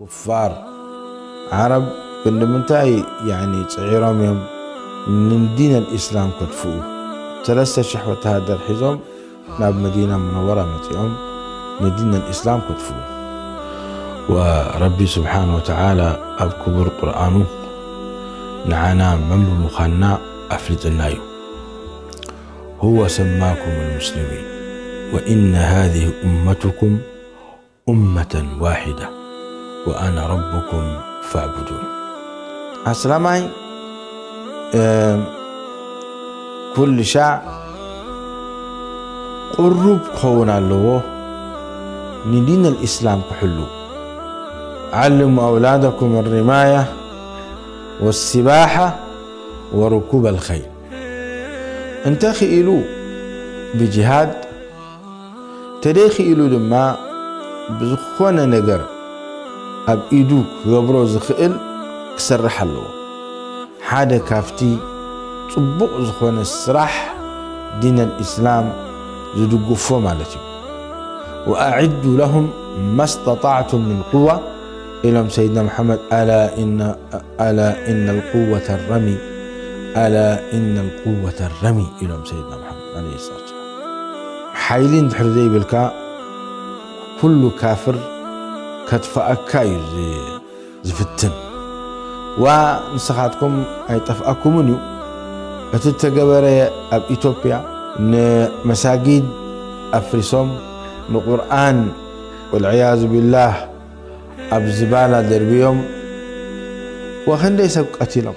ኩፋር ዓረብ ክንዲ ምንታይ፣ ያኒ፣ ጽዒሮም እዮም ንዲን ኣልኢስላም ከጥፍኡ። ሰለስተ ሽሕ ወተሃደር ሒዞም ናብ መዲና ሙነወራ መጺኦም ንዲን ኣልኢስላም ከጥፍኡ። ወረቢ ስብሓነ ወተዓላ ኣብ ክቡር ቁርኣኑ ንዓና መን ብምዃንና ኣፍሊጥና እዩ። هو سماكم المسلمين وإن هذه أمتكم أمة واحدة وأنا ربكم فاعبدون. ኣስላማይ፣ እም፣ ኩሉ ሻዕ ቅሩብ ክኸውን ኣለዎ ንዲን ኣልኢስላም ክሕሉ። علموا أولادكم الرماية والسباحة وركوب الخيل። እንተ ክኢሉ ብጅሃድ፣ ተደይክኢሉ ድማ ብዝኾነ ነገር ኣብ ኢዱ ክገብሮ ዝኽእል ክሰርሕ ኣለዎ። ሓደ ካብቲ ጽቡቕ ዝኾነ ስራሕ ዲን ኣልኢስላም ዝድግፎ ማለት እዩ። وأعدوا لهم ما استطعتم من قوة ኢሎም ሰይድና መሓመድ፣ ألا إن ألا إن القوة الرمي ألا إن القوة الرمي ኢሎም ሰይድና መሓመድ ዓለይሂ ሰላቱ ወሰላም። ሓይሊ እንድሕር ዘይብልካ ኩሉ ካፍር ከጥፍኣካ እዩ ዝ-፣ ዝፍትን። ዋ ንስኻትኩም ኣይጠፍኣኩምን እዩ። እቲ እተገበረ ኣብ ኢትዮጵያ ንመሳጊድ ኣፍሪሶም ንቁርኣን ወልዕያዙ ቢላህ ኣብ ዝባላ ደርብዮም ወክንደይ ሰብ ቀቲሎም።